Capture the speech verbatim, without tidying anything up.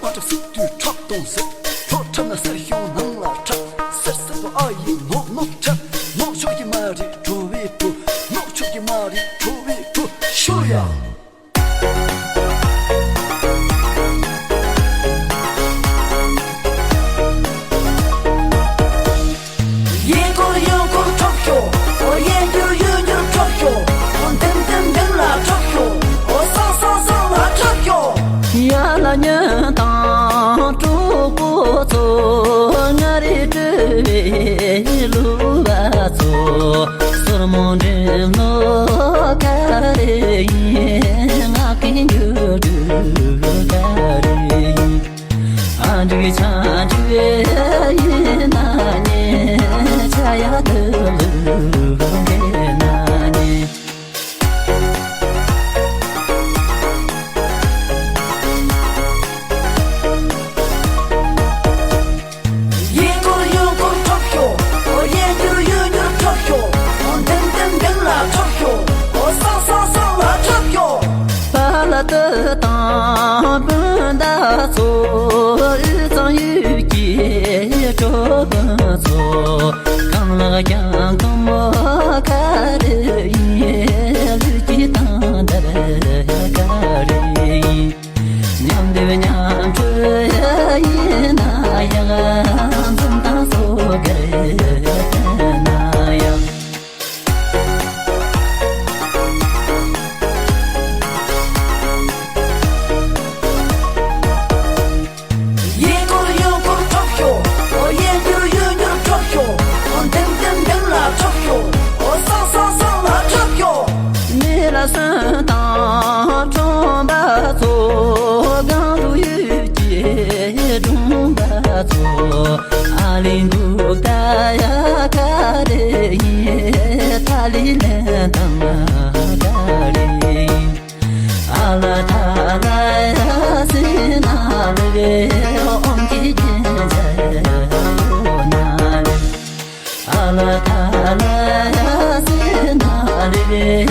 ཁྲབ་སྲིད་དུས་ཁྲབ་གཏོང་ཟེར། ལྷོ་ཁྲབ་ན་གསེར་གཞོང་ནང་ལ་ཁྲབ། གསེར་སྲིད་པོ་ཨ་ཡིན་ནོག་ནོག་ཁྲབ། ནོག་ཆོག་གི་མ་རེད་ཁྲོ་བའི་བུ། ནོག་ཆོག་གི་མ་རེད་ཁྲོ་བའི་བུ། ཤོ་ཡ། ཡེ་འཁོར་ཡོད་འཁོར་ཁྲབ་ཤོ། ཨོ་ཡེ་འགྱུར་ཡོད་འགྱུར་ཁྲབ་ཤོ། ཨོ་འདེམ་འདེམ་འདེམ་ལ་ཁྲབ་ཤོ། ཨོ་སང་སང་སང་ལ་ཁྲབ་ཤོ། ཡ་ལ་ཉོན་དང་གྲོགས་པོ་ཚོ། ང་རེ་སྤྲོ་བའི་གླུ་བ་ཚོ། སོར་མོ་འགྲེམ་ལོ་ག་རེ་ཡིན། ང་གི་འགྱུར་འགྲོས་ག་རེ་ཡིན། ཨ་འགྲིག་ཆ་འགྲིག་ཡིན་ན་ཉེ། ཆ་ཡ་དུ་ལུ་འགེ་ན་ཉེ། ཡེ་འཁོར་ཡོད་འཁོར་ཁྲབ་ཤོ། ཨོ་ཡེ་འགྱུར་ཡོད་འགྱུར་ཁྲབ་ཤོ། ཨོ་འདེམ་འདེམ་འདེམ་ལ་ཁྲབ་ཤོ། ཨོ་སང་སང་སང་ལ་ཁྲབ་ཤོ། པ་ལ་ཏི་དང་སྤུན་ཟླ་ཚོ། དབུས་གཙང་ཡུལ་གྱི་གྲོགས་པོ་ཚོ། གང་ལགས་ཀྱང་གང་མོ་ག་རེ་ཡིན། ལུས་ཀྱི་དང་འདར་ག་རེ་ཡིན། མཉམ་སྡེབ་མཉམ་སྤྲོ་ཡིན་ན་ཡང་། འཛུམ་དང་སོ་གར་ན་ཡང་། ཡེ་འཁོར་ཡོད་འཁོར་ཁྲབ་ཤོ། ཨོ་ཡེ་འགྱུར་ཡོད་འགྱུར་ཁྲབ་ཤོ། ཨོ་འདེམ་འདེམ་འདེམ་ལ་ཁྲབ་ཤོ། ཨོ་སང་སང་སང་ལ་ཁྲབ་ཤོ། མི་ལ་སོན་དང་ཁྲོམ་པ་ཚོ། སྒང་དྲུག་ཡུལ་གྱི་སྒྲུང་པ་ཚོ། ཨ་ལི་འདུག་ད་ཡ་ག་རེ་ཡིན། ཐ་ལི་ལན་དང་ག་རེ་ཡིན། ཨ་ལ་ཐ་ལ་ཡ་སི་ན་ལི་བེ་ཨོམ་གྱི་རྒྱན་ཇ་ཡ་ཡོ་ན་ལི། ཨ་ལ་ཐ་ལ་ཡ་སི་ན་ལི་བེ་